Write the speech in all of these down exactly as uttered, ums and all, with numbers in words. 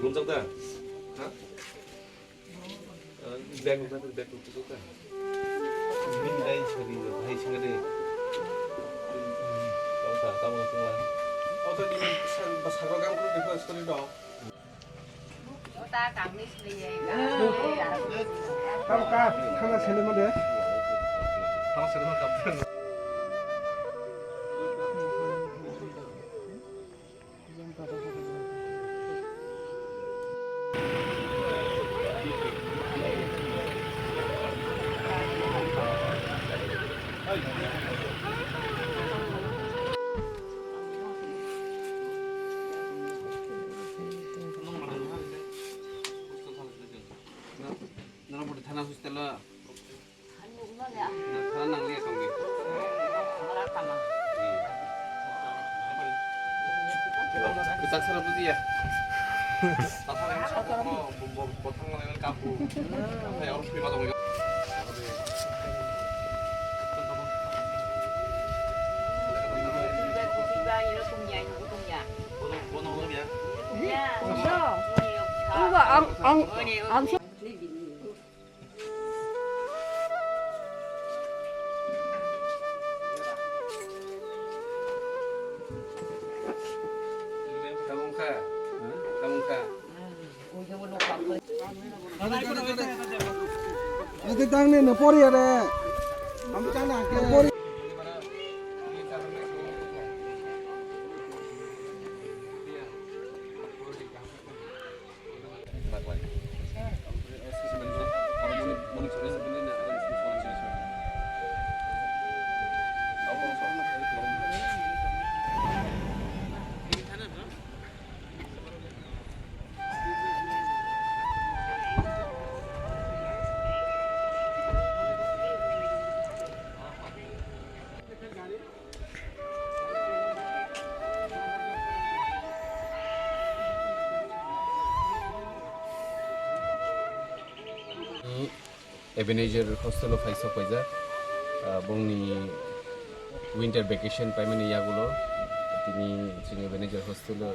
Rumjak da? Ha? Bag rok, bag rok, bag rok, bag rok. Bini line sari, hai singha de. Tamo sa, tamo sa, tamo sa. Auto ni sa, ba sakro gam kru dekho, sori do. Tamo ka, khana sele mo de. Khana sele mo ka. Nang pudi thana hospital o. Nang thana nang liya tong di. Kwchak sara bujiya. Bo, bo, bo thang nang kapu. Hai, oro thwi ma tong. Bono, bono, bono ya. Iya. Enggak, ang, ang, ang. Ate tang ni no pori are. Am tang na ke pori. Ebenezer hostel o phai sok paijak, ah, bongni winter vacation paimani yagulo tini chini Ebenezer hostel o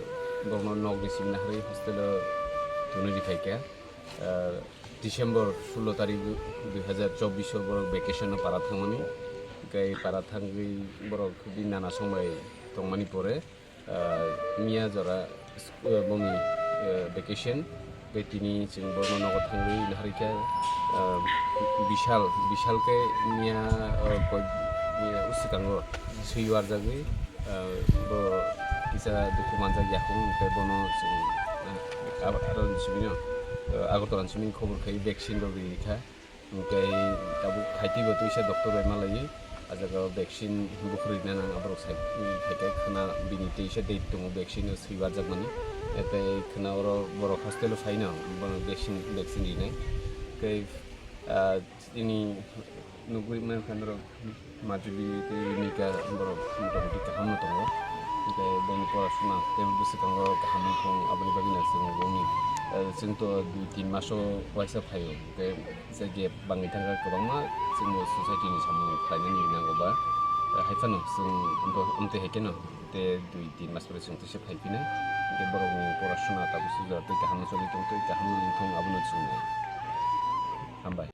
bongno nokni simi naharwi hostel o thunwi riphaikha. Ah, December sullo tarik dui hazar chobbish o borok vacation o para thangmani. Hwnkhe para thangwi borok bini nana song bai tongmani pore, ah, miya jora sku-, bongni, ah, vacation. Tei tini chwng borokno nogo thangwi naharikha, ah, Bishal, Bishal khe miya, ah, koi, miya uswkango swi warjagwi, ah, bo kisa dukhu manjak yakung, tei bono chwng, ah, aro ni simi no, ah, Agartala ni simi khobor khai vaccine rok ri kha. Hwnkhe tabuk khaitwi bo twisa doctor bai malaiwi, ah jaga o vaccine bukhuk rina nang, aborok sai, hmm, phaikhe khwna bini twisa date tongo vaccine o swi warjakmani. Tei khwna oro borok hostel o phaino bono vaccine, vaccine rinai. Tei, ah, chini nugwi mankha norok Majuli tei Rimika borok motamoti kaham no tongo. Hwnkhe bongni porasuna tei bwswkango kaham wngthong, aboni bagwino chwng bongni, eh, chwng to dui tin maso waisa phaio. Hwnkhe kisa gap bangwi thangkha, kwbangma chwngno society ni samung khlainani nango ba, eh, hai phano chwng amtwi hai kheno tei dui tin mas pore chwng teisa phai phinai. Hwnkhe borokni porasuna tabuk sujak tei kaham no choli tong tei kaham no wngthong abono chwng nai. Hambai.